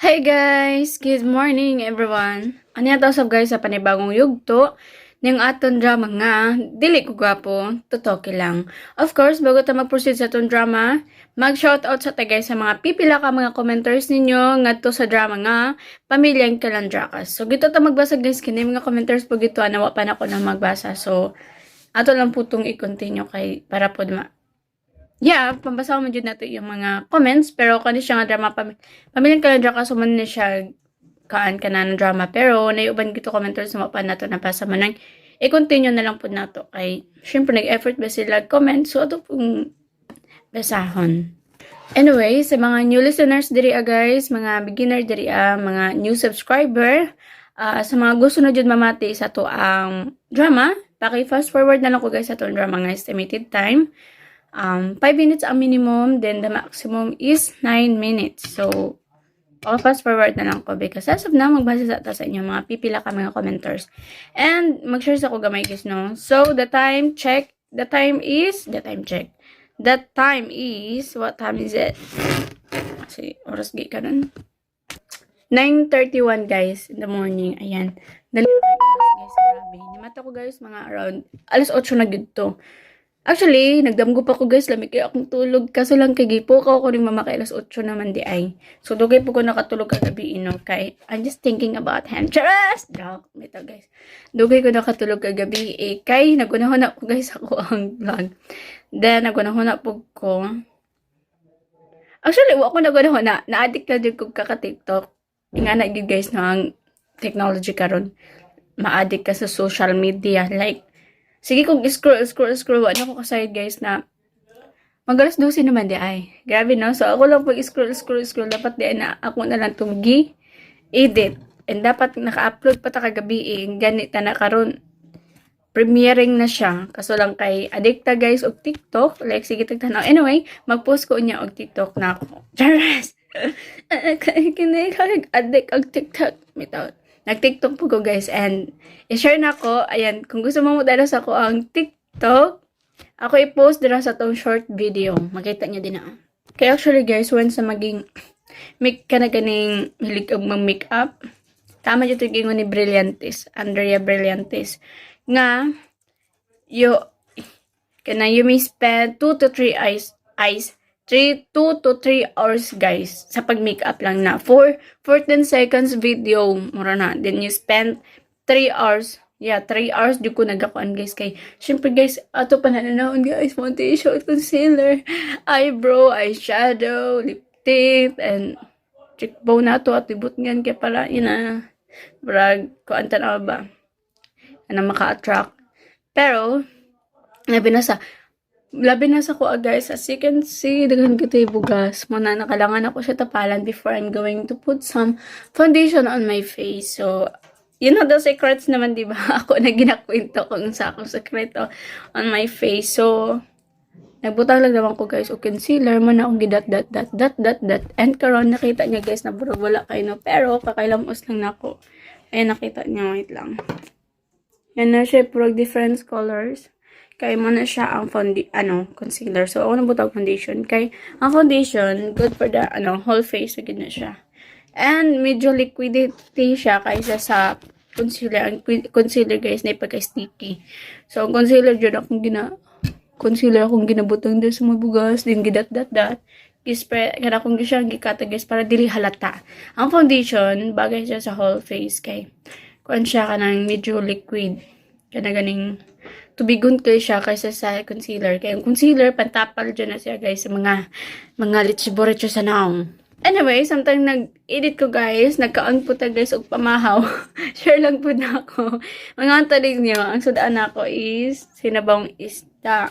Hey guys! Good morning, everyone! Ano to sab guys sa panibagong yugto ning aton drama nga Dili Ko Gwapo, Totoki Lang. Of course, bago ta mag-proceed sa aton drama, mag-shoutout sa ta guys sa mga pipila ka mga commenters ninyo ngadto sa drama nga Pamilyang Kalandrakas. So gito ta magbasa guys, kini mga commenters po gito nawa pa nako na magbasa. So ato lang po tong i-continue kay para po ma yeah, pambasa man jud nato yung mga comments, pero kani siya nga drama Pamilyang Kalandrakas man na siya kaan ka na ng drama, pero naiuban gito commenters sa pa nato nabasa man nang i-continue na lang po nato kay syempre nag-effort ba sila comment, so ato pong basahon. Anyway, sa mga new listeners diri ah, guys, mga beginner diri ah, mga new subscriber, sa mga gusto na jud mamati sa ato ang drama, paki-fast forward na lang ko guys sa atong drama nga estimated time. 5 minutes ang minimum, then the maximum is 9 minutes. So, o fast forward na lang ko because as of now, magbasa sa ta sa inyo mga pipila ka mga commenters. And mag-share sa ko gamay guys, no? So, the time check, the time is, the time check. The time is, what time is it? Kasi oras gi ka nun. 9:31 guys in the morning. Ayan. Dali na kayo oras guys. Grabe. Nimata ko guys mga around alas 8 na gid to. Actually, nagdamgo pa ko guys, lami kay akong tulog. Kaso lang kay gipukaw ko ni mama kay alas 8 naman di ay. So dugay po ko nakatulog kagabi ino kay I'm just thinking about him. Charas! Joke, ito guys. Dugay ko nakatulog kagabi eh kay nagunahon ako guys ako ang vlog. Then nagunahon po ko. Actually, wa ko nagunahon na. Na-addict na din ko kaka-TikTok. Nga na gyud guys no ang technology karon. Ma-addict ka sa social media. Like, sige kung scroll, scroll, scroll, wala ko kasayod guys na mag alas 12 naman di ay. Grabe no? So ako lang pag scroll, scroll, scroll, dapat di ay na ako na lang itong gi edit. And dapat naka-upload pa ta kagabi eh. Ganit na karon premiering na siya. Kaso lang kay adikta guys og TikTok. Like, sige tagtanaw. Anyway, mag-post ko niya og TikTok na ako. Charas! Kini addict og TikTok. Bitaw. Nag-TikTok po ko guys and i-share na ko. Ayan, kung gusto mo mo dala sa ko ang TikTok, ako i-post dira sa tong short video. Makita niyo din na. Kaya actually guys, when sa maging make ka na ganing hilig og mag-makeup, tama jud yung ingon ni Brillantes, Andrea Brillantes, nga you kana you may spend 2 to 3 eyes 3 2 to 3 hours guys sa pag-makeup lang na for 14 seconds video mura na, then you spend 3 hours. Yeah, 3 hours di ko nagakuan guys kay syempre guys ato pa na naon guys, foundation, concealer, eyebrow, eyeshadow, lip tint and cheekbone na to at ibot ngan kay para yun na brag kuan tanaw ba na maka-attract. Pero labi na sa ko guys, as you can see, daghan kita bugas mo na kailangan ako siya tapalan before I'm going to put some foundation on my face. So, you know the secrets naman, di ba? Ako na ginakwento kung sa akong sekreto on my face. So, nagbutang lang naman ko guys og concealer man akong gidat dot dot dot dot dot and karon nakita niya guys na burog wala kayo no, pero kakailamos lang nako. Ayan, nakita niyo, wait lang. Yan na siya, puro different colors. Kay mo na siya ang ano, concealer. So, ako nabutag foundation. Kay, ang foundation, good for the, ano, whole face. Good na siya. And, medyo liquidity siya kaysa sa concealer. Ang concealer, guys, na ipagka-sticky. So, ang concealer dyan akong ginabutang din sa mga bugas, din gidat dot dot. Gi-spread, kana kung siya gikata guys para dili halata. Ang foundation, bagay siya sa whole face kay kuan siya kanang medyo liquid. Kana ganing tubigon kay siya kaysa sa concealer. Kaya ang concealer, pantapal dyan na siya guys sa mga litsi sa naong. Anyway, samtang nag-edit ko guys, nagkaon po ta guys og pamahaw. Share lang po na ako. Mga antalig niyo, ang sudaan nako is sinabawang isda.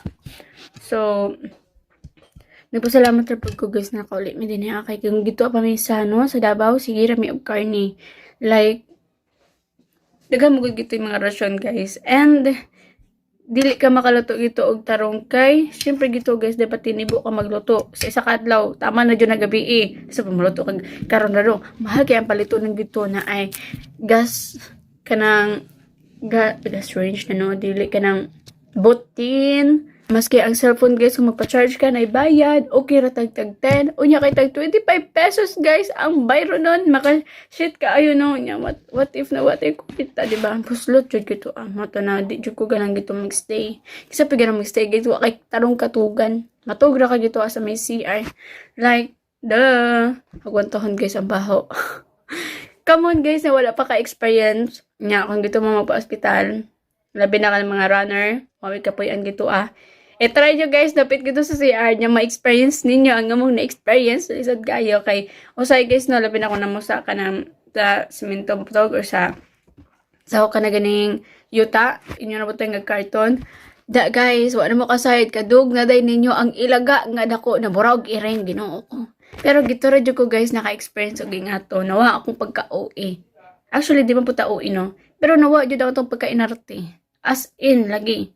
So, nagpasalamat ra pud ko guys na kauli mi dinhi kay kung gito pa mi sa no sa Davao, sige ra mi og karne. Like daghan mo gud gito yung mga rasyon guys. And dili ka makaluto gito og tarong kay syempre gito guys dapat tinibo ka magluto sa isa ka adlaw, tama na jud na gabi eh sa pamuluto kag karon na ro, mahal kay ang palito ng gito na ay gas kanang gas range na no, dili kanang butin. Maski ang cellphone, guys, kung magpa-charge ka na bayad, okay ra tag tag 10. Unya kay tag 25 pesos, guys, ang bayro nun. Maka shit ka ayo no. Unya what if na what if kita, di ba? Puslot jud gito ah. Mato na di jud ko ganang gito magstay. Kisa pa ganang magstay guys, wa kay tarong katugan. Matug ra ka gito sa may CR. Like, duh. Agwantohon, guys, ang baho. Come on, guys, na wala pa ka-experience. Nya, kung gito mo magpa-ospital, labi na ka ng mga runner, mawid ka po yan gito ah. E try nyo, guys, dapit gito sa CR niya, ma-experience ninyo ang among na-experience lisod kayo kay usay, guys, no, labi na ko na mo sa kanang sa simento tog or sa ka na ganing yuta, inyo na butang nga karton. Da guys, wa na mo kasayod kadug na day ninyo ang ilaga nga dako na burag ireng, Ginoo ko. Pero gito ra jud ko, guys, naka-experience og ingato. Nawa akong pagka-OA. Actually, di man po ta OA, no. Pero nawa jud ako tong pagka-inarte. As in, lagi.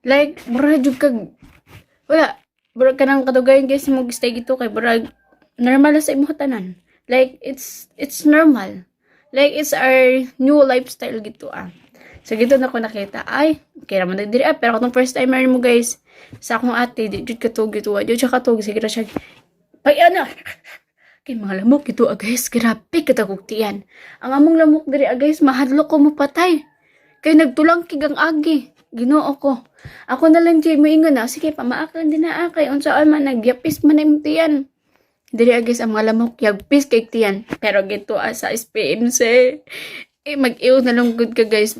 Like, mura jud kag wala. Murag ka nang kadugayan, guys, mo stay gito kay murag normal na sa imong tanan. Like, it's normal. Like, it's our new lifestyle gito ah. So, gito na ko nakita. Ay, okay naman diri ah. Pero kung first timer mo, guys, sa akong ate, di jud katug gito ah. Jud siya katug. Sige ra siya. Ay, ano? Kay mga lamok ito ah, guys. Grabe katagog tiyan. Ang among lamok diri ah, guys, mahadlok ko mo patay. Kay nagtulangkig ang agi. Ginoo ko. Ako na lang jay moingon na, sige, pamaak lang din na ah, kay unsa man nagyapis man imong tiyan. Diri ah, guys, ang mga lamok yagpis kay tiyan. Pero gito ah, sa SPMC. Eh, mag-iw na lang gud ka, guys.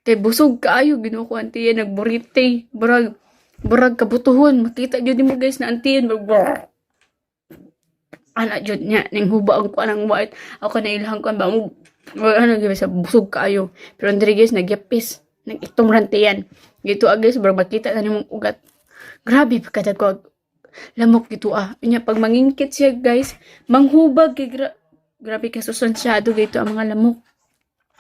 Kay busog kaayo, Ginoo ko, ang tiyan nagburite. Burag burag kabutuhon. Makita jud nimo, guys, na ang tiyan mag ana jud niya ning huba ang kuan ang white. Ako na ilahang kuan ba mo ano gyud sa busog kaayo. Pero ang diri, guys, nagyapis. Nag-itom ran tiyan. Gito ah, guys, burag makita na nimong ugat. Grabe pagkadagko lamok gito ah. Unya pag mangingkit siya, guys, manghubag kay grabe ka sustansyado gito ang mga lamok.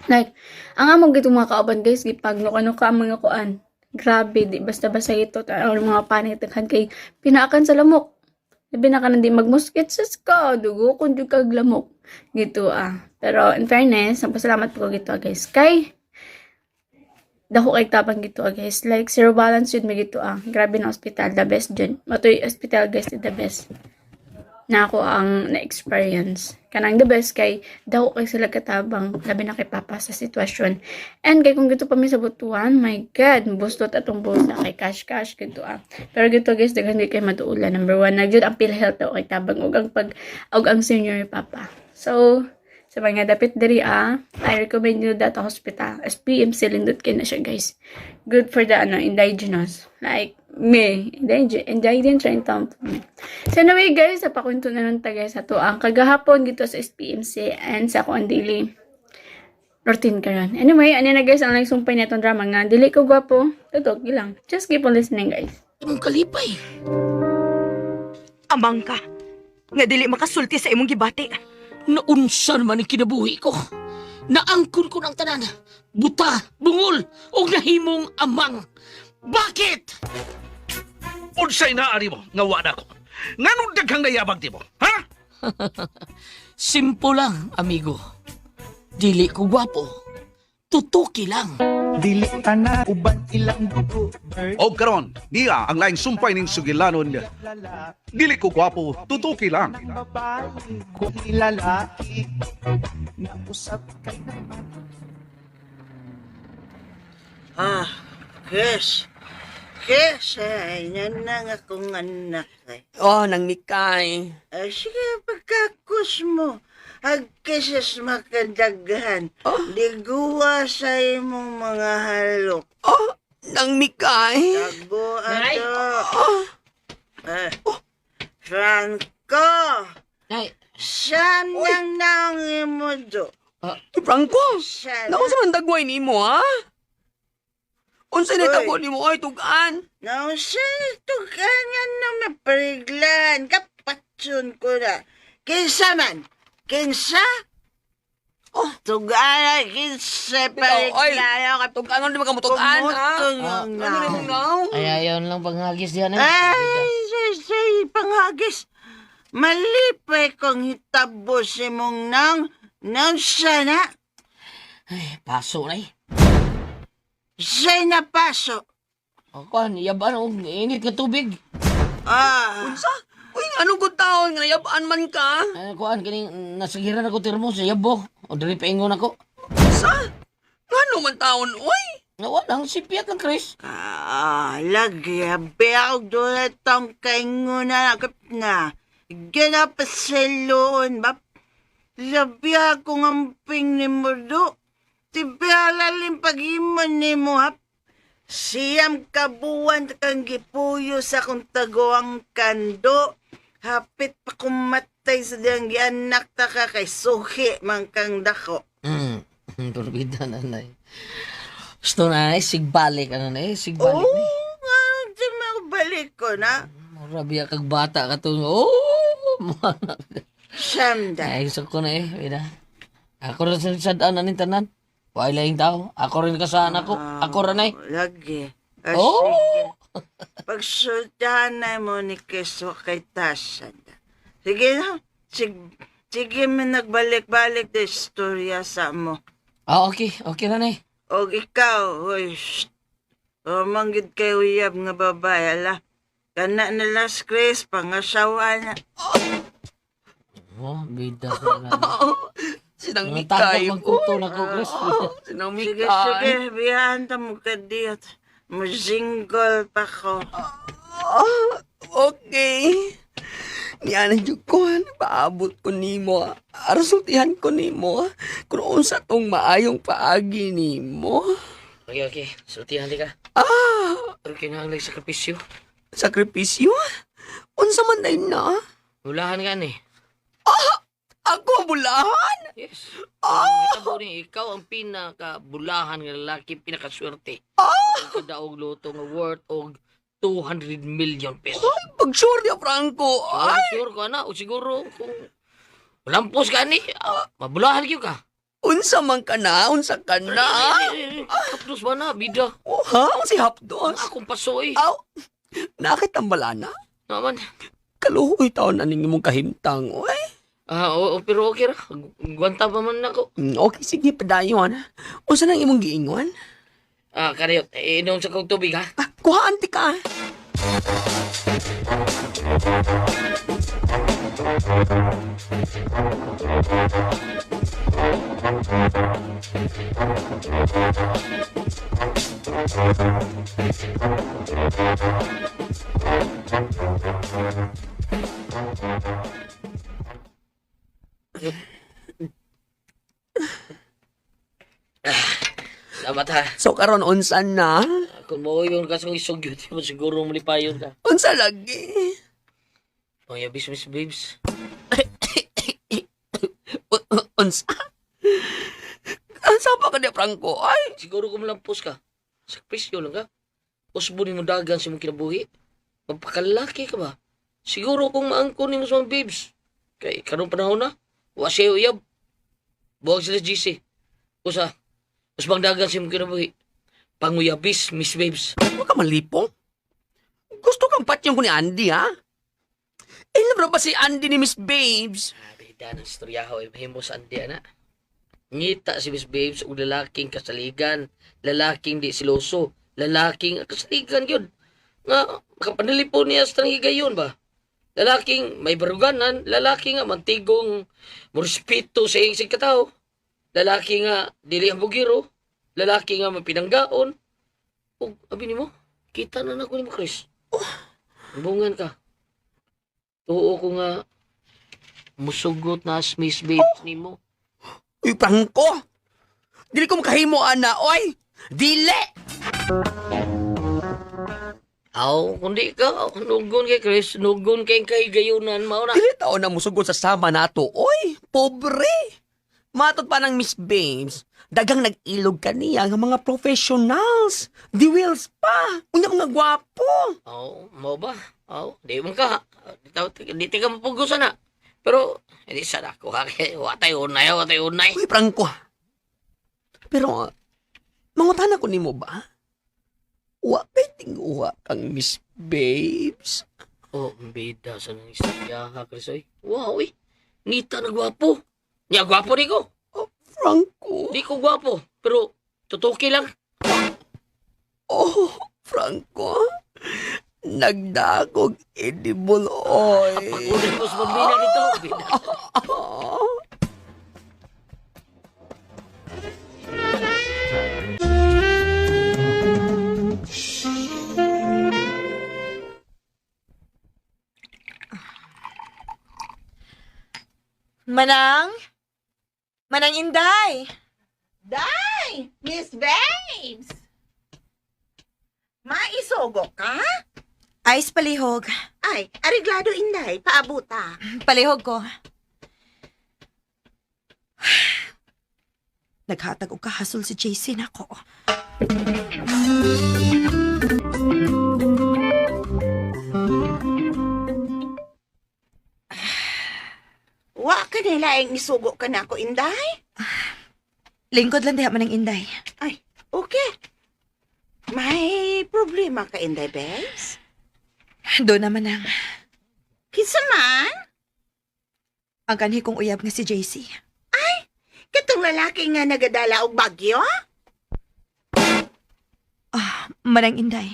Like, ang among gito mga kauban, guys, gipag no ka ang mga kuan. Grabe, di basta-basta ito. Ang mga panit kay pinaakan sa lamok. Labi na ka di magmuskit sus ka, dugo kun jud kag lamok. Gito ah. Pero in fairness, nagpasalamat po ko gito ah, guys. Kay dako kay tabang gito ah, guys. Like zero balance yun may gito ah. Grabe na hospital, the best jud. Matoy hospital, guys, the best na ako ang na-experience. Kanang the best kay dako kay sila katabang, labi na kay Papa sa sitwasyon. And kay kung gito pa mi sa Butuan, my God, buslot atong bulsa kay cash cash gito ah. Pero gito, guys, daghan kay maduulan. Number one na jud ang PhilHealth, daw kay tabang ug ang pag ug ang senior ni Papa. So, sa mga dapit diri ah, I recommend you that hospital. SPMC lindot kay na siya, guys. Good for the ano indigenous. Like me, indigent trying to me. So anyway, guys, sa pakwento na nun ta, guys, sa to ang kagahapon dito sa SPMC and sa akong daily routine karon. Anyway, ano na, guys, ang lang sumpay na itong drama nga dili ko gwapo. Totoo lang. Just keep on listening, guys. Imong kalipay. Amang ka. Nga dili makasulti sa imong gibati. Naunsa naman ang kinabuhi ko. Naangkon ko ng tanan. Buta, bungol, ug nahimong amang. Bakit? Unsay naa nimo nga wa nako? Nganong daghang nayabag nimo? Ha? Simple lang, amigo. Dili ko gwapo. Tutuki lang. Dili tanan uban ilang dugo bird. Og karon, niya ang laing sumpay ning sugilanon. Lalaki. Dili ko gwapo, tutuki lang. Ng babae kung lalaki nausap kay naman. Ah, Chris. Chris, ay, yan na nga akong anak eh. Oh, nang mikay. Ah, sige, pagkakus mo. Agkisas makadaghan. Oh. Liguwa sa imong mga halok. Oh, nang mikay. Tago ato. Ah, Franco! Nay, Saan nang naong imo do? Franco, Saan? naunsa man dagway nimo ha? Unsa Uy. na tabo nimo ay tugan? Naong sa tugangan na mapariglan. Kapatsun ko na. Kinsa man? Kinsa? Oh. Tugana, kinsa Bitaw, oy. pariglan. Tugan ano di man ka mo tugan ha? Kumutong Ano na mong naong? Ay, ayaw lang panghagis diyan. Eh. Ay, say, say, panghagis. Malipay kong hitabo si mong nang, nang sana, Ay, paso na eh. say na paso. Kuan, yaban og init nga tubig. Ah, Unsa? Uy, anong gud taon nga nayabaan man ka? Ay, kuan kining nasigiran ako termos, yabo. O diri paingon ako. Unsa? Ngano man taon, uy? Wala lang sipyat lang, Chris. ah, lagi, biyaw doon itong kainguna na. Ginapaseloon ba? Labi akong amping ni mo do. Tibiyalalim pag-imo ni mo hap. Siyam kabuwan kang gipuyo sa kong taguang kando. Hapit pa kumatay sa diyang gianak ta ka kay suhi man kang dako. Turbida na nay. Gusto na nay, sigbalik ano na eh, sigbalik Oo, ni. nga, di magbalik ko na. Mura biya kag bata ka to. Oh! Siyam da. Ay, gusto ko na eh. Bida. Ako rin sa sadaan na tanan. Wala laing tao. Ako rin kasaan ako. Ako rin ay. Lagi. Ah, Oh! sige. Pagsultahan na mo ni Keso kay Tasha. Sige na. Sige, sige mo nagbalik-balik na istorya sa mo. Ah, okay. Okay na nay. O ikaw, hoy, shh. O manggid kay uyab nga babae, ala. Kana na last Chris, pangasawa na. Oh, bida ka na. Sinang Mga tago mikay. magkuto na ko, Chris. Sinang Sige, mikay. sige, biyahan ta mo kadiyot. Musinggol pa ko. Ah, okay. Niya na jud ko, paabot ko nimo. Arsultihan ko nimo. Kung unsa tong maayong paagi nimo. Okay, okay. Sultihan di ka. Ah, Pero kinahanglan sakripisyo. sakripisyo? Unsa man day na? Mulahan ka ni. Ako ang bulahan. Yes. Ah! Hitabo ni ikaw ang pinakabulahan nga lalaki, pinakaswerte. Ah! Kadaog luto nga worth og 200 million pesos. Pag sure niya, Franco. Ay, Ay, sure ko ana, o siguro kung lampos ka ni, mabulahan gyud ka. unsa man ka na, unsa ka na. Tapos ba na, bida? Oh, ha? Unsa hapdos? Ang akong pasoy. Aw, nakitambala na. Naman. Kaluhoy taon na ning imong kahimtang, oy. Ah, oo, pero okay ra. Gwanta pa man nako. Okay, sige, padayon. Unsa nang imong giingon? Ah, kariyot, inom sa kong tubig ha. Ah, kuhaan ti ka. Salamat ha. So karon unsa na? Kung mauyon ka sa isog yun, di mo siguro mulipayon ka. Unsa lagi? Mga business babes. Unsa? Unsa pa ka ni Franco? Ay, Siguro kung malampos ka, sakrisyo lang ka. Usbo ni mo dagan sa imong kinabuhi. Magpakalaki ka ba? Siguro kung maangkon ni mo sa mga babes. Kay karong panahon na, wa siya uyab. Buwag sila sa GC. Usa, usbang dagan sa imong kinabuhi. Panguyabis, Miss Babes. wa ka malipong. Gusto kang patyon ko ni Andy, ha? Ilabra ba si Andy ni Miss Babes? Ah, bida ng istorya ho, mahimo sa Andy, ana. Ngita si Miss Babes og lalaking kasaligan, lalaking di siloso, lalaking kasaligan yun. Nga, makapanalipon niya sa higayon ba? Lalaking may baruganan, lalaki nga mantigong morespeto sa iyang katao. Lalaki nga dili ang bugiro, lalaki nga mapinanggaon. Ug abi nimo, kita na nako nimo Chris. Bungan ka. Tuo ko nga musugot na as Miss Babes nimo. Uy, Franco! Dili ko makahimo, ana, oy! Dili! Aw, kundi ka, nugon kay Chris, nugon kay kay gayunan mao na. Dili taon na musugot sa sama nato, oy! Pobre! Matot pa ng Miss Babes, dagang nag-ilog kaniya nga mga professionals, di wheels pa, unya mga gwapo. Aw, mao ba? Aw, di man ka. Di, di ka mapugusan na. Pero, hindi sa ako ha. Kay watay unay, watay unay. Uy, Franco. Pero, mangutana ko nimo ba? Wa kay tinguha kang Miss Babes. Oh, ang bida sa nang istorya ha, Chris. Oy. Wow, eh. Ngita na gwapo. Nya gwapo di ko. Oh, Franco. Di ko gwapo. Pero, tutuki lang. Oh, Franco, nagdagog edible oil. Pag-ulit mo sa pambina nito. Bina. Manang? Manang Inday! Day! Miss Babes! Maisugo ka? Ice palihog. Ay, areglado Inday, paabuta. Palihog ko. Naghatag og kahasol si JC nako. Wa ka nila ang isugo ka na ako, Inday. Lingkod lang diha Manang Inday. Ay, okay. May problema ka, Inday, Babes? Doon na Manang. Kinsa man? Ang kanhi kong uyab nga si JC. Katong lalaki nga nagadala og bagyo? Ah, Manang Inday.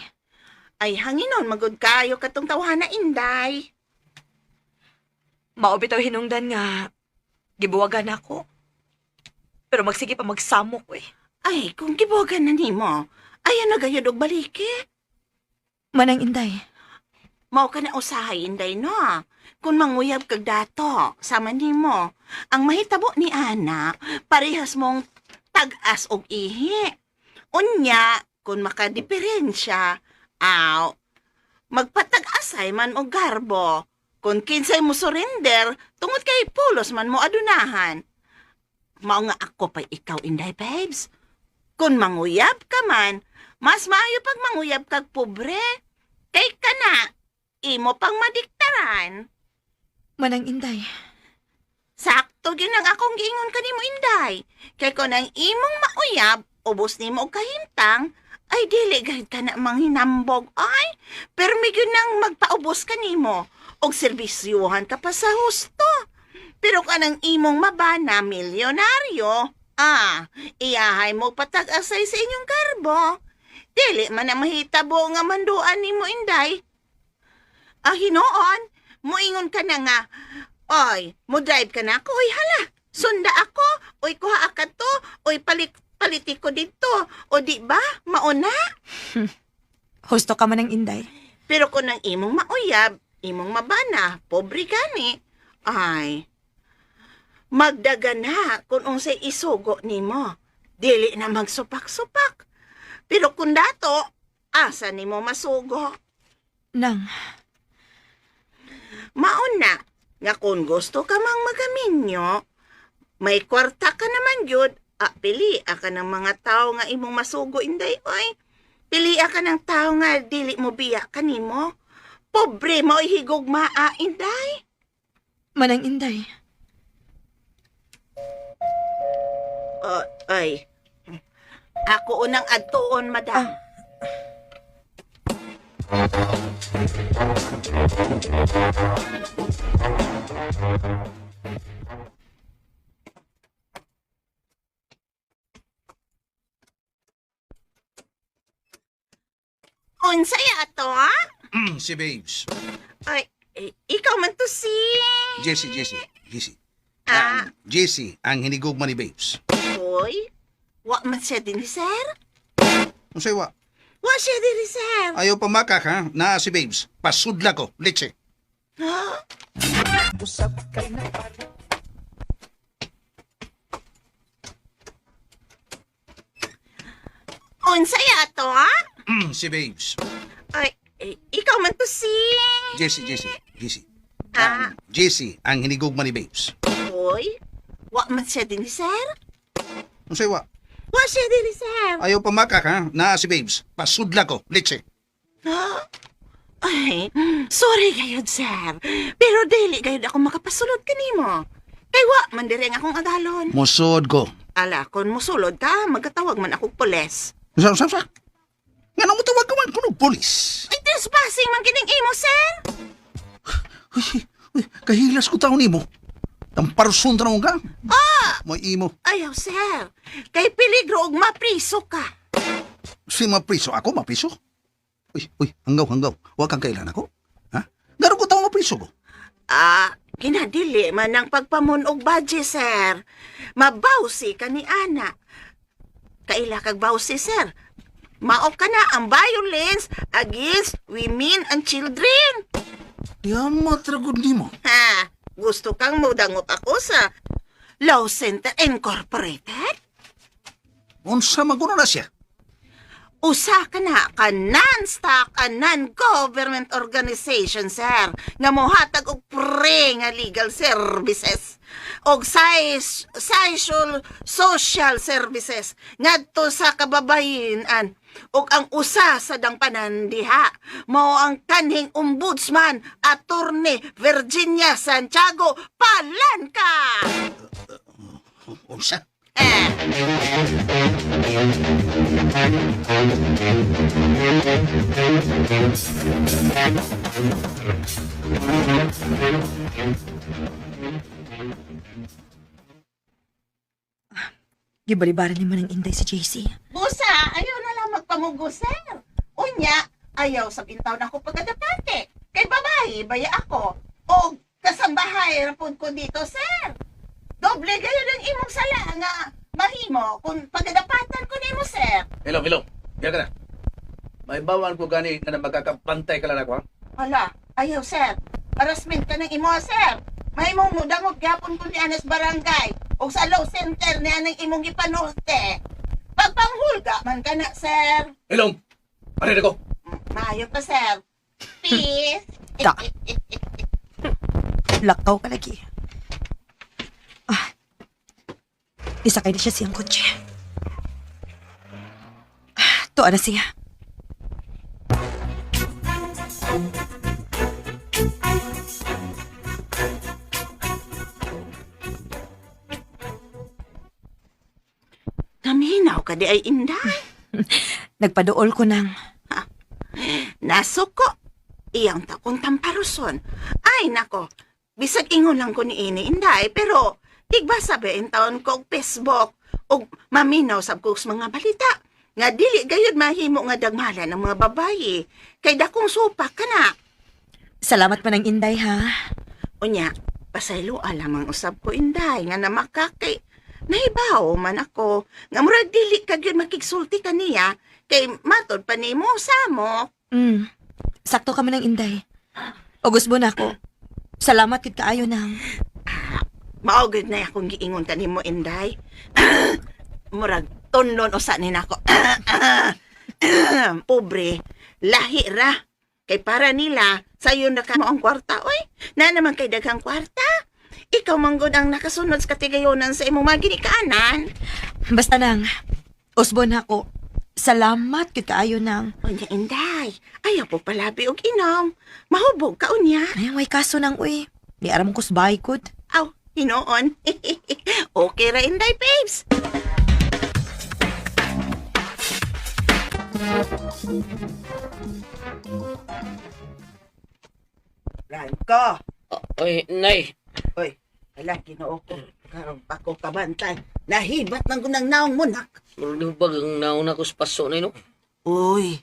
Ay, hanginon, magod kayo katong tawhana, Inday. Mao bitaw hinungdan nga gibuwagan ako. Pero magsige pa magsamok ko eh. Ay, kung gibuwagan na nimo, ay ano gayud og baliki? Manang Inday. Mao ka na usahay, Inday, no? Kung manguyab kag dato, sama nimo. Ang mahitabo ni Ana, parehas mong tag-as og ihi. Unya, kung makadiferensya, aw, magpatag-asay man og garbo. Kung kinsay mo surrender, tungod kay pulos man mo adunahan. Mao nga ako pa'y ikaw, Inday, babes. Kung manguyab ka man, mas maayo pag manguyab kag pobre. Kay ka na, imo pang madiktaran. Manang Inday. Sakto gyud ang akong giingon kanimo Inday. Kay kon ang imong mauyab, ubos nimo og kahimtang, ay dili gayud ka na manghinambog ay. Pero gyud nang magpaubos kanimo og serbisyuhan ka pa sa husto. Pero kanang imong mabana milyonaryo, iyahay mo patag-asay sa inyong garbo. Dili man ang mahitabo nga manduan nimo Inday. Ah, hinoon, muingon ka na nga. Oy, mo drive ka na ako. Oy, hala, sunda ako. Oy, kuha ka to. Oy, paliti ko dito. O di ba, mauna? Husto ka Manang Inday. Pero kung ang imong mauyab, imong mabana, pobre gani. Ay, magdaga na kung unsay isugo nimo. Dili na magsupak-supak. Pero kung dato, asa nimo masugo? Nang, Mauna, nga kung gusto ka mang magaminyo, may kwarta ka naman yun, pili ka ng mga tao nga imong masugo inday, oy. Pili ka ng tao nga dili mo biya kanimo. Pobre mo higog maa, inday. Manang Inday. Oh, ay. Ako unang adtuon, madam. Unsay ato, ha? Si Babes. Ay, eh, ikaw man to si... Jesse, Jesse, Jesse. Ah. Jesse, ang hinigugma ni Babes. Hoy, wa man siya din, sir. Unsay wa? Wa siya din, sir. Ayaw pa makak, ha? Naa si Babes. Pasudla ko. Leche. Ha? Usap kay na Unsay ato, ha? Si Babes. Ay, eh, ikaw man to si... Jesse, Jesse, Jesse. Ah. Jesse, ang hinigugma ni Babes. Hoy, wa man siya din, sir. Unsay wa? Wa siya din, sir. Ayaw pa makak, ha? Naa si Babes. Pasudla ko. Leche. Ha? Ay, sorry gayud, sir. Pero dili gayud ako makapasulod kanimo. Kay wa man diri ang akong agalon. Musod ko. Ala, kung musulod ka, magkatawag man ako pulis. Sa, sa, sa. Nga nang mutawag ka man kuno pulis. Ay, trespassing man kining imo, sir. Uy, uy, kahilas ko taon nimo. Tamparson tanong ka. Ah! May imo. Ayaw, sir. Kay peligro og mapriso ka. Si mapriso ako, mapriso. Uy, uy, hanggaw, hanggaw. Wa kang kailan ako? Ha? Garo ko taong mapriso ko. Ah, kinadili man ang pagpamunog budget, sir. Mabawsi ka ni Ana. Kaila kag bawsi, sir. Mao ka na ang violence against women and children. Diamat ragod nimo. Ha? Gusto kang mudangop ako sa Law Center Incorporated? Unsa maguno na siya? Usa ka na ka non-stock and non-government organization, sir, nga mohatag og pre nga legal services og size, social social services ngadto sa kababayen-an ug ang usa sa dangpanan diha mao ang kanhing ombudsman Attorney Virginia Santiago Palanca. Unsa? Eh, Gibalibaran ni Manang Inday si JC. Busa, ayaw na lang magpamugo, sir. Unya, ayaw sa pintaw na ako pagkadapante. Kay babae, baya ako. O kasambahay, rapod ko dito, sir. Doble gayon ang imong sala nga mahimo kung pagkadapatan ko nimo, sir. Hello, hello. Diyan ka na. May bawal ko gani nga na magkakapantay ka lang ako, ha? Hala, ayaw, sir. Harassment ka ng imo, sir. Mahimong mudangog gyapon ko ni Anas Barangay o sa law center ni anang imong gipanorte. Pagpanghulga man ka na, sir. Hello. Pare ko. Maayo pa, sir. Peace. Ta. Lakaw ka lagi. Ah. Isakay na siya siyang kotse. Ah, tuwa na siya. Naminaw ka di ay inday. Nagpaduol ko ng... Nasuko. Iyang takong tamparuson. Ay, nako. Bisag ingon lang ko ni ini inday, pero tigbasa ba in taon ko og Facebook og maminaw sab ko sa mga balita. Nga dili gayud mahimo nga dagmalan ng mga babaye. Kay dakong supak ka na. Salamat pa ng Inday, ha? Unya, pasaylo lamang usab ko inday nga namakakay. Nahibaw man ako nga murag dili ka gyud makigsulti kaniya kay matod pa nimo samo. Sakto ka man ng Inday. August na ako. Salamat kid kaayo nang. Mao gyud na akong giingon kanimo Inday. Murag tunlon usa ni nako. Pobre, lahi ra. Kay para nila sayo na ka mo ang kwarta oy. Na naman kay daghang kwarta. Ikaw manggod ang nakasunod sa katigayonan sa imong mga ginikanan. Basta nang, usbo na ako. Salamat kid kaayo nang. Unya Inday, ayaw po palabi og inom. Mahubog ka unya. Ay, may kaso nang uy. Di aram ko sa bahay kod. Aw, hinoon. Okay ra Inday, babes. Ranko. Oy, nay. Oy, ala, Ginoo ko. Karon pa ko kabantay. Nahibat man ko ng naong munak. Murag di ba ang nauna ko sa paso na no? Uy,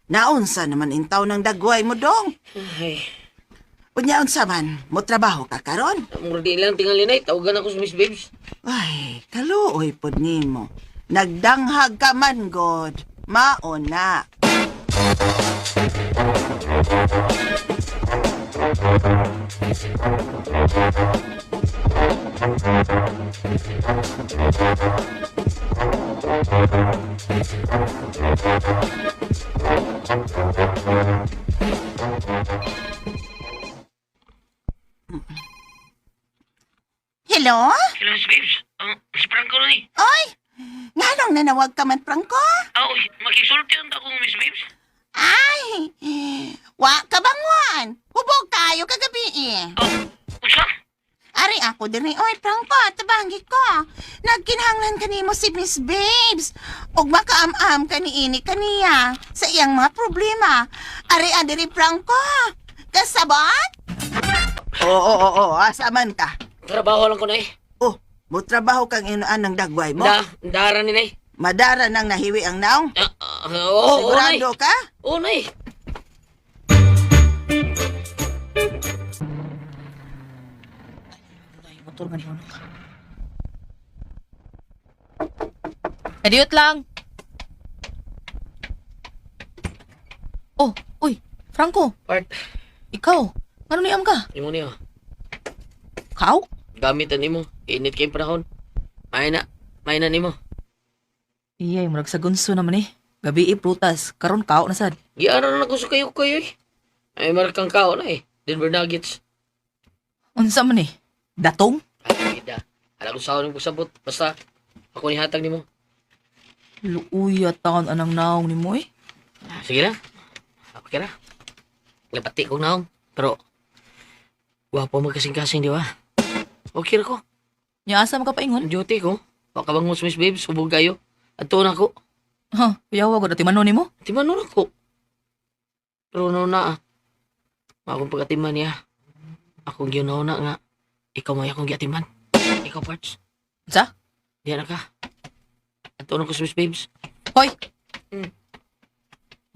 naunsa naman intaw ng dagway mo dong. Ay, Unya unsa man, mo trabaho ka karon? murag di lang tingali nay. Tawagan ako sa Miss Babes. Ay, kaluoy pod nimo. Nagdanghag ka man god. Mao na. Hello? Hello, Miss Babes. Ang si Franco na ni. Oy! Nganong nanawag ka man, Franco? Ah, oy, makisulti ang akong Miss Babes. Ay! Wa ka bangon! Hubog kayo kagabi eh. Oh, unsa? Ari ako din oy Franco, tabangi ko. Nagkinahanglan kanimo si Miss Babes. Ug makaam-am kaniini kaniya sa iyang mga problema. Ari adiri Franco. Kasabot? Oo, oo, oo, asa man ka? Trabaho lang ko nay. Oh, mo trabaho kang inuan ng dagway mo? Da, dara ni nay. Madara nang nahiwi ang naong. Ah, ah, oo, oo, nay. Sigurado ka? Oo, nay. Motor man yun. Adiot lang. Oh, uy, Franco, Part, ikaw. Ano niyam ka? imo niyo. Kaw? Gamit na nimo. Init kay panahon. May na. May na nimo. Iyay, murag sa gunso naman eh. Gabi eh, prutas. Karon kao na sad. Giara na ko sa kayo kayo eh. Ay markang kao na eh. Denver Nuggets. Unsa man eh? Datong? Ay, ida. Ala ko sa akong pagsabot. Basta, ako ni hatag nimo. Luuya taon anang naong ni mo eh. Sige na. Ako kira. Lapati kong naong. Pero, gwapo magkasing-kasing, di ba? Okay ra ko. Nya asa makapaingon? Ang duty ko. Baka bang Miss Babes, subog kayo. At na ako. Ha, kuyawa ko dati mano nimo. Timan nun ako. Pero no na ah. Akong pagkatiman niya. Akong ginaw na nga. Ikaw may akong giatiman. Ikaw, parts. Unsa? Diyan na ka. At na ko sa Miss Babes. Hoy.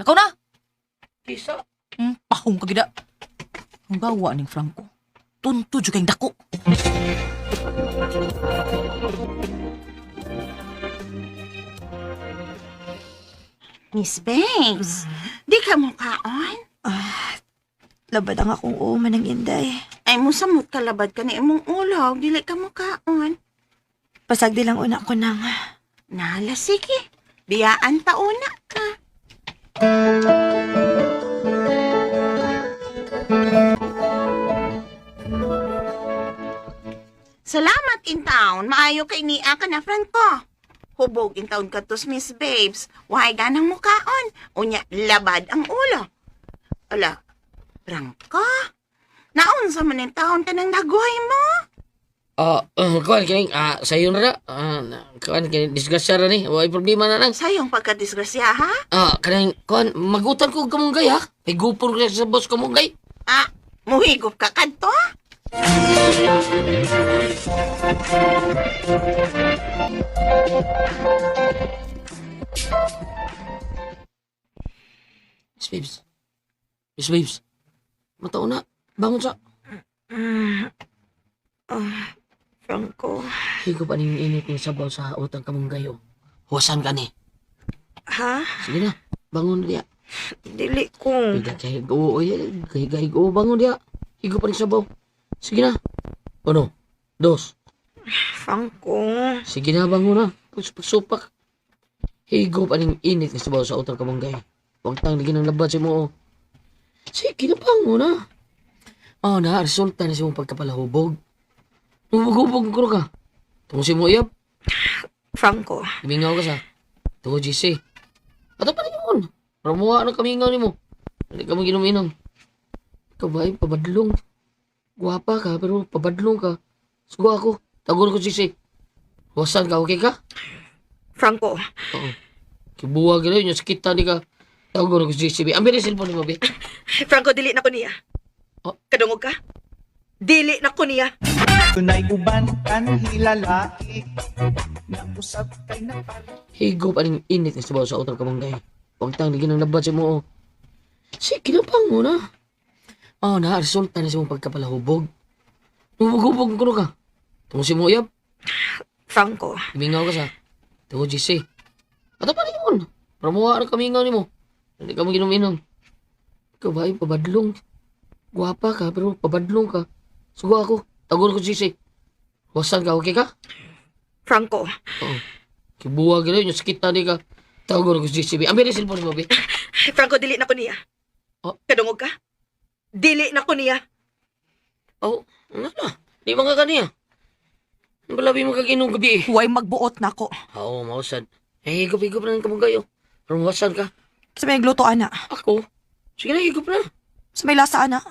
Nakaw na. Kisa. Pahong ka gida. Ang gawa ning Franco. Tunto jud kayong dako. Miss Babes, di ka mo kaon? Labad ang akong uman ng inday. Ay, musamot kalabad ka ni imong ulo, dili ka mo kaon. Pasagdi lang una ko nang. Nala, sige. Biyaan pa una ka. Salamat in town. Maayo kay niya ka na, Franco. Hubog in town ka tos, Miss Babes. Why ganang mukaon? Unya, labad ang ulo. Ala, Franco? Naunsa man in town ka nang naguhay mo? Ah, kuan kining sayo na ra. Ah, kuan kining disgrasya ra ni. Way problema na nang. Sayong pagkadisgrasya, ha? Ah, kanang kuan magutan ko og kamunggay ha. May gupon ko sa boss kamunggay. Ah, muhigop ka kadto? Miss Babes. Miss Babes. Mataon na. Bangon sa. Ah, Franco. Higo pa ning init ng sabaw sa utang kamunggay oh. Huwasan ka ni. Ha? Sige na. Bangon na diya. Dili kong. Higa kay go oy kay gay go bangon diya. Higo pa ning sabaw. Sige na. Uno, dos. Franco. Sige na, bangon na. Pagsupak. Higo pa ning init ng sabaw sa utang kamunggay. Huwag tang lagi ng labad sa mo. Oh. Sige na, bangon na. Oh, na, resulta na sa imong pagkapalahubog. Hubog-hubog ko ka. Tungo si mo iyap. Franco. Gumingaw ka sa. Tungo GC. Ato pa rin yun. Ramuha na kamingaw ni mo. Hindi ka mo ginom-inom. Ikaw ba ay pabadlong? Guwapa ka, pero pabadlong ka. Sugo ako. Tagon ko GC. Huwasan ka, okay ka? Franco. Oo. Kibuwag na yun, yung sakit ni ka. Tagon ko GC. Ang bilis cellphone mo, be. Franco, dili na ko niya. Oh. Kadungog ka? Dili na ko niya. Dunay uban kan hilalaki Nausap kay napal Higop aning init ng sabaw sa utang kamunggay. Huwag tang ligin ng labad sa mo. Oh. Sige na, bangon na. Oh, na, resulta na sa mong pagkapalahubog. Hubog-hubog ko ka. Tungo si mo iyap. Franco. Gumingaw ka sa. Tungo GC. Ato pa rin yun. Pramuha na kamingaw ni mo. Hindi ka mo ginom-inom. Ikaw ba ay pabadlong? Guwapa ka, pero pabadlong ka. Sugo ako. Tagon ko GC. Huwasan ka, okay ka? Franco. Oo. Kibuwag na yun, yung sakit na ni ka. Tagon ko GC. Ang bilis cellphone mo, be. Franco, dili na ko niya. Oh. Kadungog ka? Dili na ko niya. Oh, ano na? Di man ka kaniya. Ang balabi mo kaginom gabi eh. Huwag magbuot na ko. Oo, mausad. Eh, higop-higop na ng kamugayo. Rumuwasan ka. Sa may gluto, ana. Ako? Sige na, higop na. Sa may lasa, ana.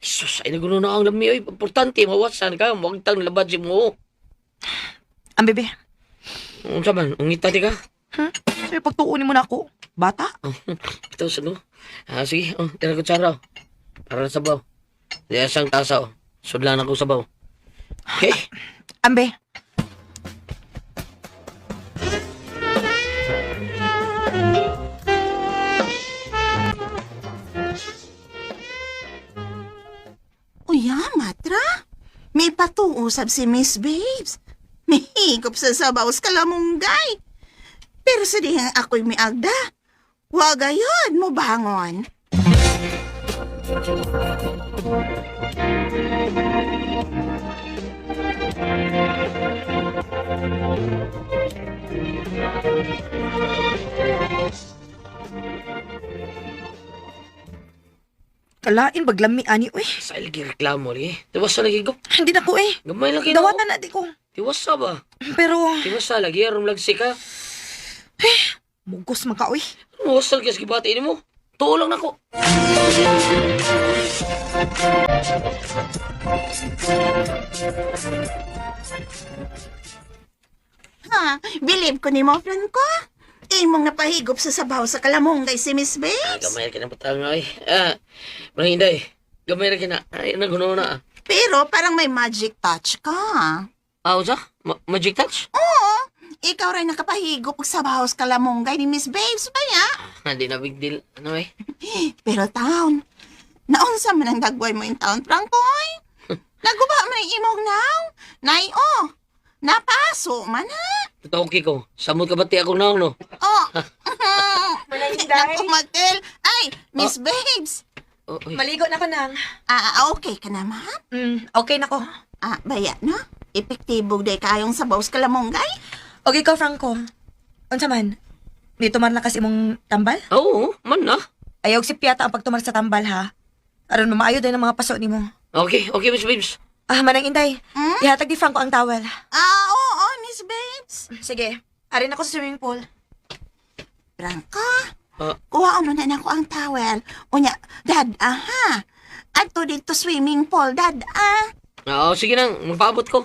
Jesus, ay nagulo na ang lami. Oy, importante, mawasan ka. Huwag tang labad si mo. Ang bebe. Unsa man, ungita di ka. Sa may pagtuunin mo na ako. Bata? Ito, sa no? Ah, sige, oh, tira ko tsara. oh. Para sa sabaw. Di asang tasa, oh. Sudlan ako sabaw. Okay? Ambe. Ra? May patuusab si Miss Babes. Mihigop sa sabaw sa kalamunggay. Pero sa dihang ako'y miagda, wag ayon mo bangon. Kalain baglami ani uy. Sa lagi reklamo lagi. Tiwasa lagi ko. Hindi na ko eh. Gamay lang kinaw. Dawatan na di ko. Tiwasa ba? Pero Tiwasa lagi aron lagsi ka. mugos man ka uy. Ano wasal ka sa gibati nimo? Tuo lang nako. Ha, believe ko ni mo, Franco. Imong napahigop sa sabaw sa kalamunggay si Miss Ah, Babes. gamay ka na butang ay. Ah, Manang Inday. Gamay ra kina. Ay, naguno na. Pero parang may magic touch ka. Ah, unsa? Magic touch? Oo, ikaw rin nakapahigop og sabaw sa kalamunggay ni Miss Babes ba ya? Hindi na big deal. Ano eh? Pero taon, naunsa man ang dagway mo in town, Franco, oy? Naguba man ang imong naw. Nay, oh, napaso man ha. Totoo ko. Samot ka bati akong naong no. Oh. Naku, Matel. Ay, Miss Babes. Oh, uy. Maligo na ko nang. Ah, okay ka na, ma'am? Okay na ko. Ah, baya, no? Epektibo day kayong sabaw sa kalamunggay. Okay ko, Franco. Unsa man? Dito man lakas imong tambal? Oo, man na. Ayaw si Piata ang pagtumar sa tambal ha. Aron maayo din ang mga paso nimo. Okay, okay, Miss Babes. Ah, Manang Inday. Hmm? Ihatag ni Franco ang towel. Ah, oo, Miss Babes. Sige, arin ako sa swimming pool. Franco, Ah. kuha mo na nako ang towel. Unya, dad, aha. Adto dito swimming pool, dad, ah. Oo, sige nang, magpaabot ko.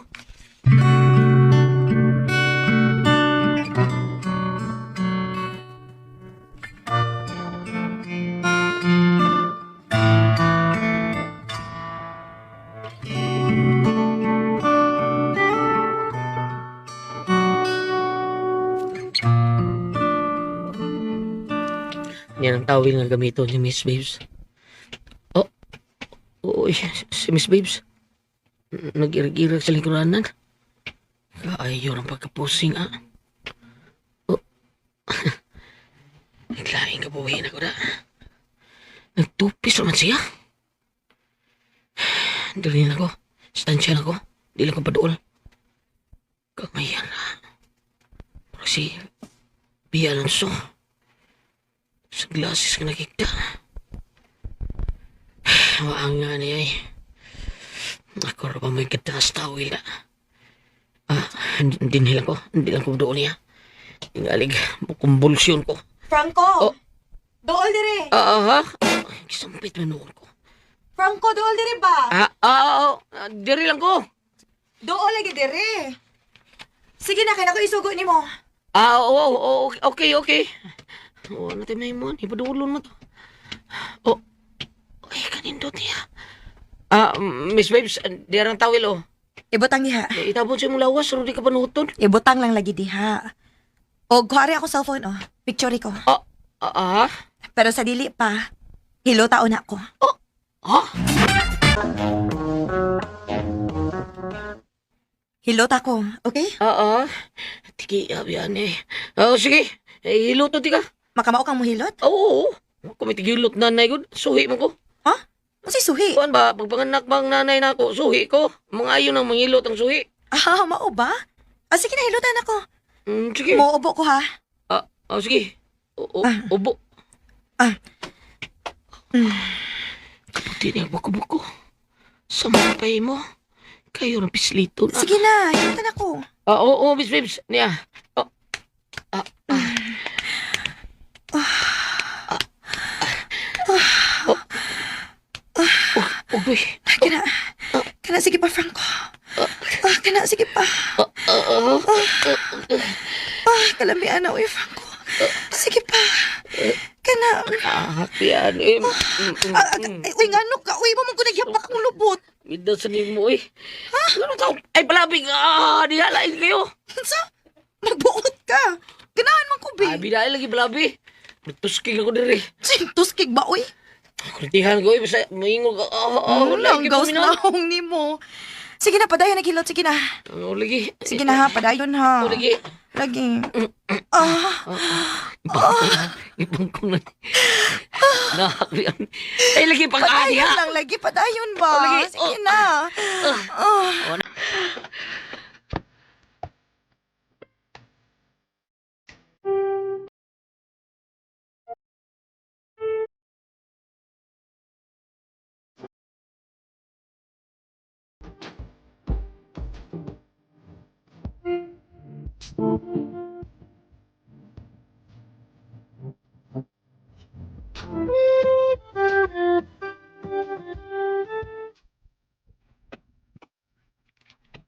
Yan ang tawil nga gamiton ni Miss Babes. Oh, uy, si Miss Babes. Nag-irag-irag sa lingkuranan. Ayaw ang pagkapusing, ah. Oh. Naglaing kabuhin ako na. Nagtupis naman siya. Dali na ko. Stansya na ko. Di lang ko paduol. Kamayan na. Pero si Bia Alonso. Sa glasses ka nakikita. Waang nga niya eh. Ako ra ba may katas tawil na. Ah, hindi lang ko. Hindi lang ko doon niya. Tingalig, kumbulsyon ko. Franco! Oh. Dool dire! Ah, ah, ha? Ay, Gisampit man noon ko. Franco, dool dire ba? Ah, ah, ah, ah, diri lang ko. Dool lagi dire. Sige na, kay nako isugo nimo. Ah, oo, oo, okay, okay, okay. Oo, ano tayo may mo? Ipadulon mo to. Oh, ay, kanindot niya. Ah, Miss Babes, di ang tawil, oh. Ibutang diha. Itabon sa imong lawas, pero di ka panuton. Ibutang lang lagi diha. O kuhari ako cellphone oh. Picture ko. Ah, ah, ah? Pero sa dili pa, hilo taon ako. Ha? Hilot ako, okay? Ah, ah. Tiki, abiyan eh. Oh, sige. Eh, hiluto ti ka. Makamao kang muhilot? Oo. Kung may tigilot nanay ko, suhi mo ko. Ha? Unsay suhi? Kuan ba, pagpanganak bang nanay na ako, suhi ko. Mga ayon ang mangilot ang suhi. Ah, mao ba? Ah, sige na, hilutan ako. Sige. Muubo ko ha. Ah, ah, sige. O, o, Ubo. Ah. Kaputi niya buko-buko. Sa mga pay mo, kayo ng pislito na. Sige na, hilutan ako. Ah, oo, oo, Miss Babes. Niya. Oh. Ah, ah. Ah. Ah. Oh. Oh, oh, uy. Ah, Kana, kana, sige pa, Franco. Ah, kana, sige pa. Ah, ah, ah. Ah, kalamian na, uy, Franco. Sige pa. Kana, Ah, yan. Eh, ah, ah, ay, uy, ngano ka? Uy, mo man ko nagyapak ang lubot. Midda sa nimo, eh. Ano tao? Ay, palabig. Ah, dihalain kayo. Unsa? Magbuot ka. Ganahan man ko, Ah, be. bilain lagi, palabi. Nagtusking ako diri. Sintuskig ba, uy? Kultihan ko, eh, basta moingon ka. Ah, ah, wala Ang gyud gawas paminaw. na nimo. Sige na, padayon naghilot. Sige na. Oh, lagi. Sige na ha, padayon ha. Oh, lagi. Lagi. Ah, Ibang ko na. Nahakrian. Ay, lagi pang ani padayon ha. lang lagi, padayon ba? Oh, lagi. Sige Oh. na. Ah.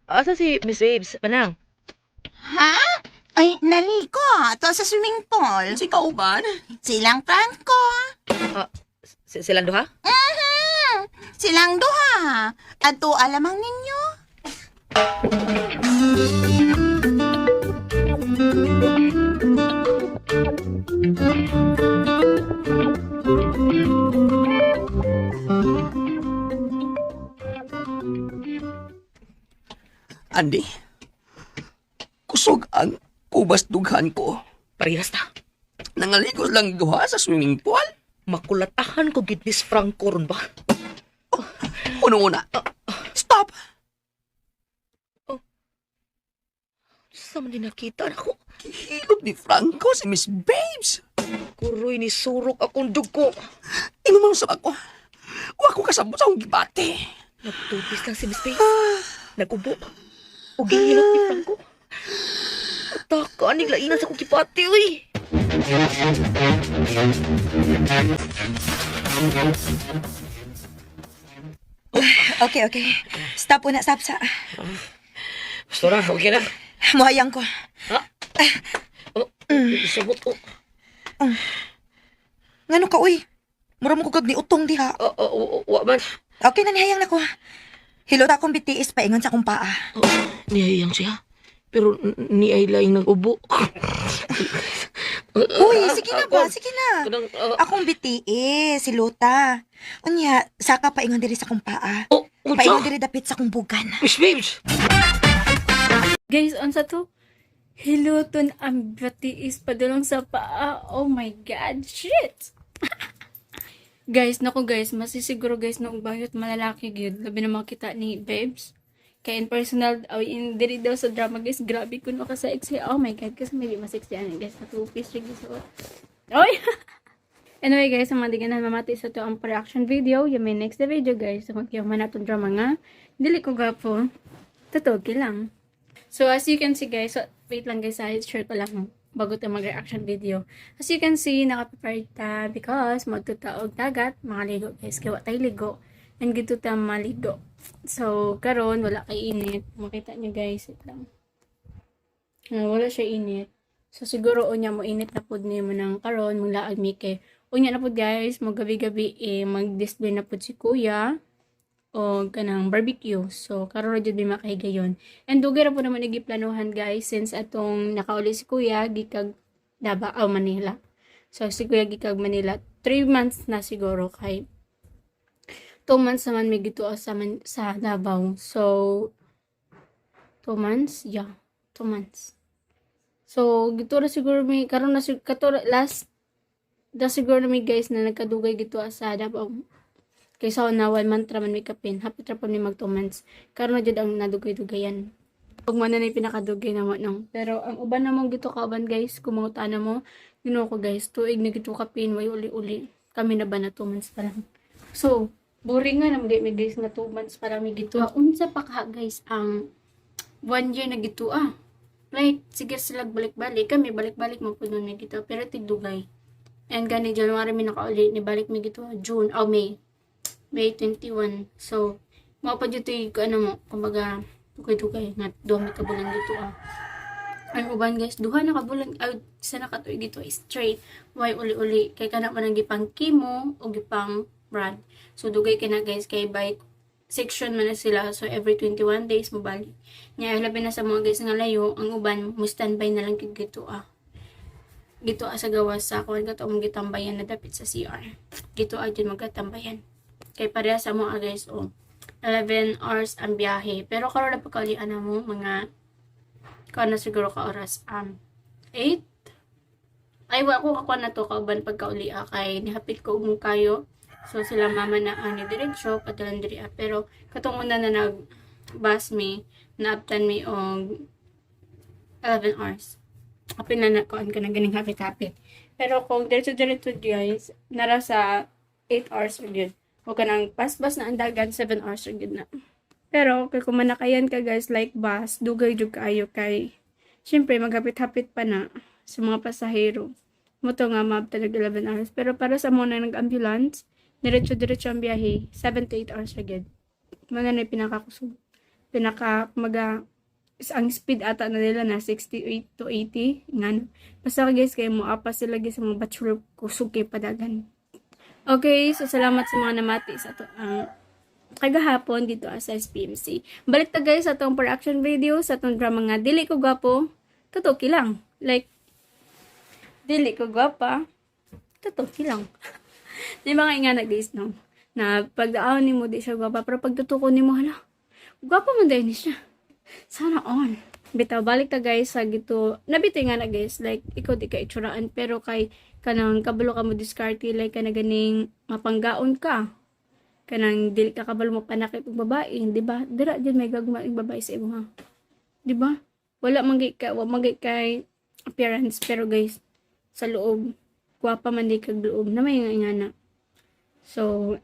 Asa si Miss Babes? Manang. Ha? Ay, naliko. To sa swimming pool. Si kauban? Silang Franco. Silang duha? Mhm. Silang duha. Ato alamang ninyo. Andy, kusog ang kubas dughan ko. Parehas ta. Nangaligos lang duha sa swimming pool. Makulatahan ko gid Miss Franco ron ba? Uno-una. Stop! Sa man din nakita nako. Gihilot ni Franco si Miss Babes. Kuroy ni surok akong dugo. Ingon man sa ako. Wa ko kasabot sa akong gibati. Nagtubis lang si Miss Babes. Nagubo. O gihilot ni Franco. Ataka, aning lainan sa kong kipati, uy. Okay, okay. Stop una, stop sa. Gusto na, okay na. Muhayang ko. Ha? Oh, sabot ko. Ngano ka, uy? Mura mo ko kag niutong diha. Oh, oh, oh, wa man. Okay na, nihayang na ko. Hilot akong bitiis paingon sa akong paa. Oh, nihayang siya. Pero ni ay laing nag-ubo. Uy, sige na ba? Sige na. Kanang, ah, Akong bitiis, si Lota. Unya, saka paingon diri sa akong paa. oh, unsa? Paingon diri dapit sa akong bugan. Miss Babes! Guys, unsa to? Hiluton ang batiis padulong sa paa. Oh my God, shit! Guys, naku guys, masisiguro guys noong bayot malalaki gyud. Labi na makita ni Babes. Kaya in personal, oh, in diri daw sa drama guys, grabe kuno ka sa sexy. Oh my God, kasi maybe mas sexy ano guys, na two-piece siya guys. Oy! Anyway guys, ang mga di ganahan mamati sa to ang reaction video. Yung may next na video guys. So, kung man natong drama nga, dili ko gapo. Totoo lang. So, as you can see guys, so, wait lang guys, ah, share ko lang bago tayo mag-reaction video. As you can see, naka-prepare ta because magtutaog dagat, mga ligo guys, kaya wa tayo ligo. And gito ta maligo. So, karon wala kay init. Makita nyo guys, wait lang. Ah, wala siya init. So, siguro unya mo init na pud nimo ng karon maglaag mi kay. Unya na pud guys, maggabi-gabi eh, mag-display na pud si kuya o kanang barbecue. So, karon ra jud mi makahigayon. And dugay ra po naman igiplanuhan guys since atong nakauli si kuya gikag Davao, Manila. So si kuya gikag Manila 3 months na siguro kay 2 months naman may gituo sa man, sa Davao. So 2 months, yeah, 2 months. So gito ra siguro may karon na sig kato last da siguro may guys na nagkadugay gituo sa Davao. Kaysa na 1 month ra man may kapin, hapit ra pa ni mag 2 months. Karon na jud ang nadugay-dugayan. Ug mo na na yung pinakadugay na mo no. Pero ang uban namong gito kauban guys, kumuta na mo, Ginoo ko guys, tuig na gito kapin, way uli-uli. Kami na ba na 2 months pa lang. So, boring nga naman may guys nga 2 months pa lang may gito. Unsa pa ka guys ang 1 year na gito ah. Like, sige sila balik-balik. Kami balik-balik mo po nun may gito. Pero tigdugay. And gani January mi nakauli, ni balik mi gito June, oh May. May 21. So, mao pa dito yung ano mo, kumbaga, dugay-dugay nga duha mi ka bulan dito ah. Ang uban guys, duha na ka bulan, ay, isa na ka tuig dito straight. Why uli-uli kay kana man ang gipang chemo o gipang brand. So dugay kay na guys kay by section man na sila. So every 21 days mobalik. Nya labi na sa mga guys nga layo, ang uban mo standby na lang kay gito ah. Dito sa gawas sa kuan kato among gitambayan na dapit sa CR. Dito ay jud magkatambayan. Kay pareha sa mo guys, oh. 11 hours ang biyahe. Pero karon na pagkaulian na mo mga kuan na siguro ka oras 8. Ay, wa ko kakuan na to kauban pagkaulia kay nihapit ko og kayo. So sila mama na ang ni diretso patulan diri ah. Pero katong una na nag bus mi, naabtan mi og 11 hours. Apil na nakuan ka na ganing hapit-hapit. Pero kung diretso-diretso guys, nara sa 8 hours ra gyud. O kanang pasbas na ang dagan, 7 hours ra gyud na. Pero kay kung manakayan ka guys like bus, dugay jud kaayo kay syempre maghapit-hapit pa na sa mga pasahero. Mao to nga maabtan og 11 hours. Pero para sa mga na nag-ambulance, diretso-diretso ang biyahe, 7 to 8 hours ra gyud. Mao na na pinakakusog. Pinaka maga ang speed ata na nila na 68 to 80 ngano. Basta guys kay mo apa sila guys sa mga bachelor, kusog kay padagan. Okay, so salamat sa mga namati sa ato ang kagahapon dito sa SPMC. Balik ta guys sa atong reaction video sa atong drama nga Dili Ko Gwapo, Tutuki Lang. Like, dili ko gwapa, tutuki lang. Di mga ingana guys, no? Na pag daan nimo di siya gwapa, pero pag tutuko nimo, hala, gwapa man diay ni siya. Sana all. Bitaw, balik ta guys sa gito. Nabitay nga na guys, like, ikaw di ka itsuraan, pero kay kanang kabalo ka mo diskarte, like ka na ganing mapanggaon ka. Kanang dili ka kabalo mo panakip og babae, di ba? Dira jud may gagma og babae sa imo ha. Di ba? Wala man gyud ka, wa man gyud kay appearance, pero guys, sa loob, gwapa man di kag loob na may nga na. So,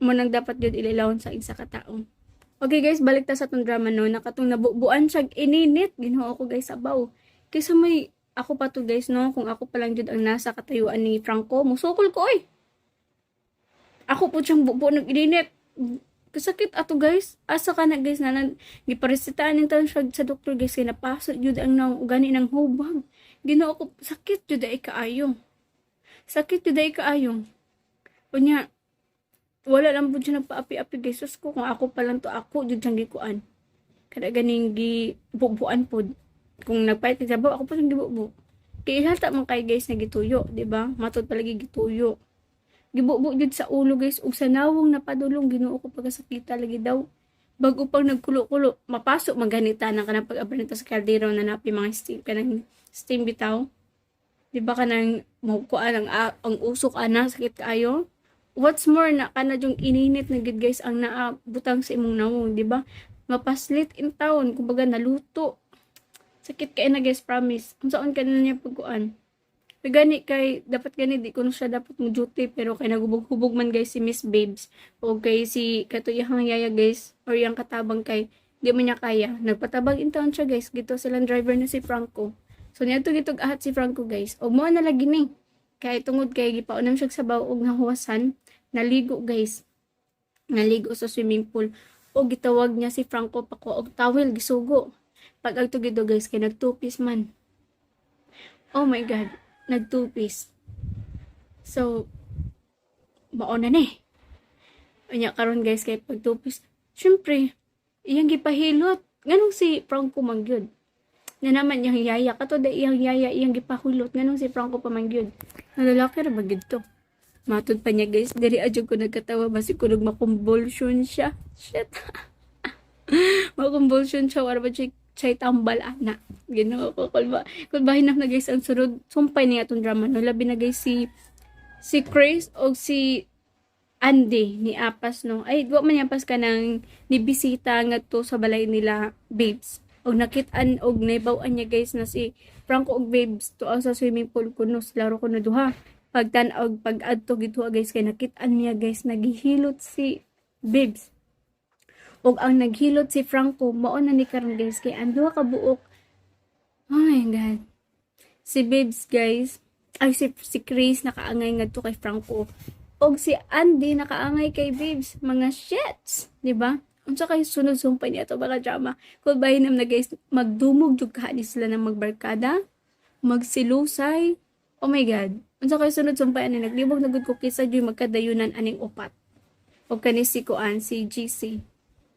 mo nang dapat jud ililawon sa isa ka tawo. Okay guys, balik ta sa atong drama no, nakatong nabubuan siya ininit, Ginoo ko guys, sabaw. Kaysa may ako pa to guys no, kung ako pa lang jud ang nasa katayuan ni Franco, musukol ko oy. Ako po siyang bubo ng ininit. Kasakit ato guys. Asa ka na guys na giparesitaan ni taon siya sa doktor guys kay napaso jud ang nang ugani ng hubag. Ginoo ko, sakit jud ay kaayo. Sakit jud ay kaayo. Unya wala lang pud siya nagpaapi-api guys. Sus ko, kung ako pa lang to, ako jud siyang gikuan. Kada ganing gibubuan pod. Kung nagpalit ng sabaw, ako pa siyang gibubu. Kay halta man kay guys na gituyo, di ba? Matod palagi gituyo. Gibubo jud sa ulo guys ug sa nawong napadulong. Ginoo ko, pagkasakita lagi daw. Bago pang nagkulo-kulo, mapasok maganita na kanang pag-abri nito sa kaldero na napi mga steam, kanang steam bitaw. Di ba kanang makuan ang usok ana, sakit kaayo. What's more na kana yung ininit na gid guys ang naabutang sa imong nawong, di ba? Mapaslit in town, kumbaga naluto. Sakit kay na guys, promise. Unsaon ka na niya pagkuan. Gani kay dapat gani di kuno siya dapat mo duty, pero kay nagubog-hubog man guys si Miss Babes o kay si kato iyang yaya guys or iyang katabang kay di man niya kaya. Nagpatabang in town siya guys gito silang driver na si Franco. So niadto gitog ahat si Franco guys. Og mo na lagi ni kay tungod kay gipaunam siya sa sabaw og nahuwasan, naligo guys. Naligo sa swimming pool o gitawag niya si Franco pakuha og towel, gisugo. Pag agto gito guys kay nagtupis man. Oh my God, nagtupis. So mao na ni. Unya karon guys kay pagtupis, syempre iyang gipahilot. Nganong si Franco man gyud? Na naman iyang yaya kato da iyang yaya iyang gipahulot, nganong si Franco pa man gyud? Na lalaki ra ba gyud to? Matod pa niya guys, diri adyo ko nagkatawa basi kunog makonvulsion siya. Shit. Makonvulsion siya, wala ba siya siya tambal ana. Ginoo ko, kulba kulba hinap na guys ang sunod sumpay niya atong drama no, labi na guys si Chris o si Andy ni Apas no. Ay, wa man niya apas ka nang ni bisita ngadto sa balay nila Babes. Og nakit-an og naibaw-an niya guys na si Franco og Babes tuaw sa swimming pool kuno sila ro kuno duha. Pagtan-aw pag-adto gidto guys kay nakit-an niya guys naghihilot si Babes. Og ang naghilot si Franco mao na ni karon guys kay ang duha ka buok. Oh my God. Si Babes guys, ay si Chris nakaangay ngadto kay Franco. Og si Andy nakaangay kay Babes. Mga shits, di ba? Unsa kay sunod sumpay niya to mga drama. Kung bahinam na guys, magdumog jud ka ni sila ng magbarkada, magsilusay. Oh my God. Unsa kay sunod sumpay ani, naglibog na gud ko kisa jud magkadayunan aning upat. Og kani si kuan si GC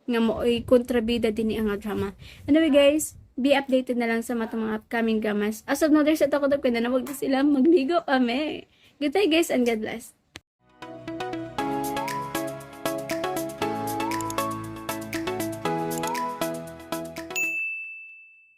nga maoy kontrabida din ni ang drama. Anyway guys, Be updated na lang sa mga upcoming dramas. As of now, there's a takot ko na wag na sila magligo kami. Good day, guys, and God bless.